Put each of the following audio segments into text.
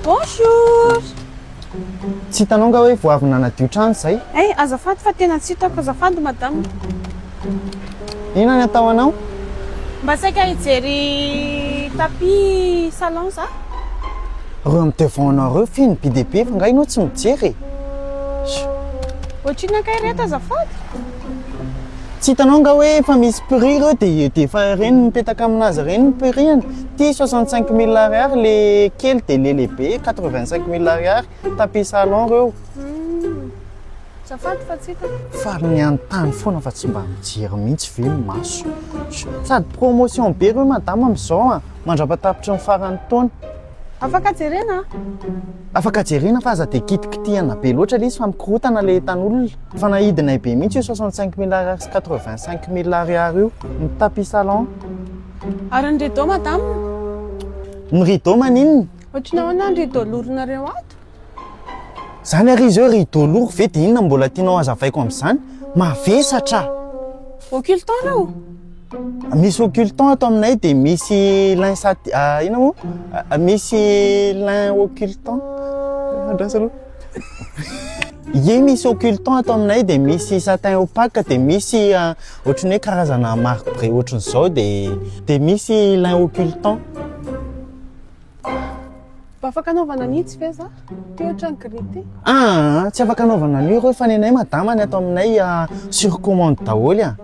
Bonjour! Tsy hitanao nga hoe vao avy nanadio trano izay? Hay, azafady fa tena tsy hitako, azafady madame. Inona ny atao anao? Mba saika hijery tapis salon za. Reo am devant anao reo feno be dia be fa nga ianao tsy mijery e? Ohatrinona kay ireto azafady? Tsy hitanao nga hoe efa misy prix ireo dia dia efa ireny mipetaka aminazy ireny ny prix-ny. Ity 65 000 ariary le kely dia le lehibe 85 000 ariary tapis salon ireo. Azafady fa tsy hitako. Faly ny hanontany foana fa tsy mba mijery mihitsy ve ny maso. Sady promotion be ireo madama amin'izao a, mandra-patapitry ny faran'ny taona. Afaka jerena a? Afaka jerena fa aza dia kitikitihana be loatra ilay izy fa mikorontana ilay entan'olona. Efa naidinay be mihitsy io 65 000 ariary sy 85 000 ariary io ny tapis salon. Ary ny rideau madame? Ny rideau maninona? Ohatry ny ahoana ny rideau loronareo ato? Zany ary izy hoe rideau lourd ve dia inona mbola tianao hazavaiko amin'izany? Mavesatra! Occultant reo? Misy occultant ato aminay dia misy lin sat inona moa? Misy lin occultant. Andraso aloha. Ie misy occultant ato aminay dia misy satin opaque dia misy ohatran'ny hoe karazana marbre ohatran'izao dia dia misy lin occultant. Mba afaka anaovana an'itsy ve za? Ty ohatran'ny gris ty. Ah, tsy afaka anaovana an'io ireo fa ny anay madama ny ato aminay sur commande daholo a.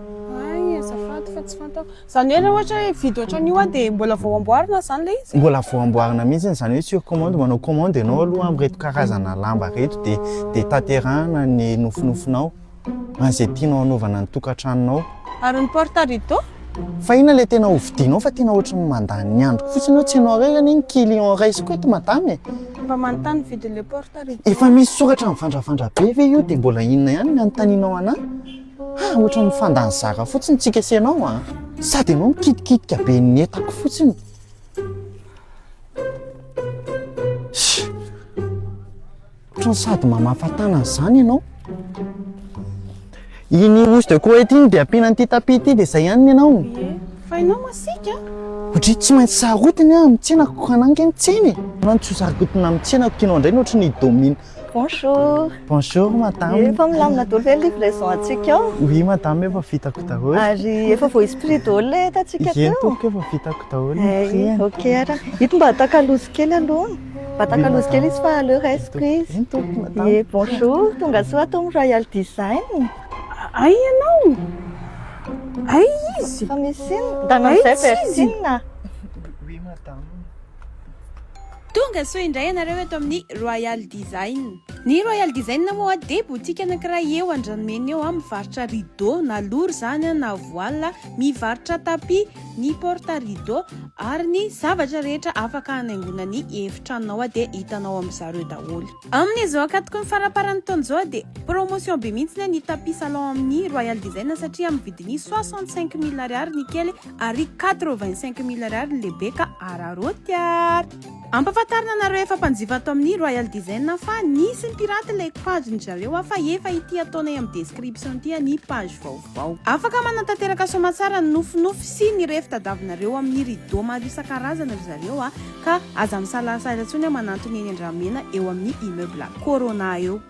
Hay, azafady fa tsy fantako. Izany hoe raha ohatra hoe hividy ohatran'io aho dia mbola vao amboarina izany ilay izy? Mbola vao amboarina mihitsy izany hoe sur commande, manao commande ianao aloha amin'ireto karazana lamba ireto dia dia tanterahana ny nofinofinao. An'izay tianao hanaovana ny tokantranonao. Ary ny porte rideau? Fa inona ilay tena hovidianao fa tena ohatry ny mandany ny androko fotsiny hoe tsy ianao irery anie ny client raisiko eto madama e! Mba manontany ny vidin'ilay porte rideau. Efa misy soratra mivandravandra be ve io dia mbola inona ihany ny anontanianao anà? Ha, ohatry ny mifandany zara fotsiny tsika sy ianao a! Sady ianao mikitikitika be ny entako fotsiny. Ohatran'ny sady mamafa tanana izany ianao. Iny housse de couette iny dia ampiana an'ity tapis ity dia izay ihany ny anao. Ie, fa ianao masiaka. Ohatry tsy maintsy sarotiny aho amin'ny tsenako ka anangy ny tsena e. Anao tsy ho sarotina amin'ny tsenako tianao indray ny ohatry ny domine. Bonjour. Bonjour madame. Efa milamina daholo ve ny livraison antsika ao? Oui madame, efa vitako daholo. Ary efa voaisy prix daholo ilay entantsika teo? Eny tompoko efa vitako daholo ny prix. Ok ara. Ito mba atakalozy kely aloha. Mba atakalozy kely izy fa aleo raisiko izy. Eny tompoko madame. Ie, bonjour, tonga soa ato amin'ny Royal Design. Ay ianao! Ay izy! Fa misy inona? Ndana amin'izay Bertine. Oui madame. Tonga soa indray ianareo eto amin'ny Royal Design. Ny Royal Design moa dia boutique anankiray eo Andranomena eo, mivarotra rideau na lourd izany na voile, mivarotra tapis, ny porte rideau ary ny zavatra rehetra afaka hanaingoana ny efitranonao dia hitanao amin-dry zareo daholo. Amin'izao ankatoky ny faramparan'ny taona izao dia promotion be mihitsy ny tapis salon amin'ny Royal Design satria amin'ny vidiny 65000 ariary ny kely ary 85000 ariary ny lehibe ka araraoty ary. Ampahafantarina anareo efa mpanjifa ato amin'ny Royal Design fa nisy ny pirate ilay page ny zareo fa efa ity ataonay amin'ny description ity ny page vaovao. Afaka manatanteraka soamatsara ny nofinofy sy ny revy tadavinareo amin'ny rideau maro isan-karazana ry zareo ka aza misalasala intsony manantona eny Andramena eo amin'ny immeuble Corona eo.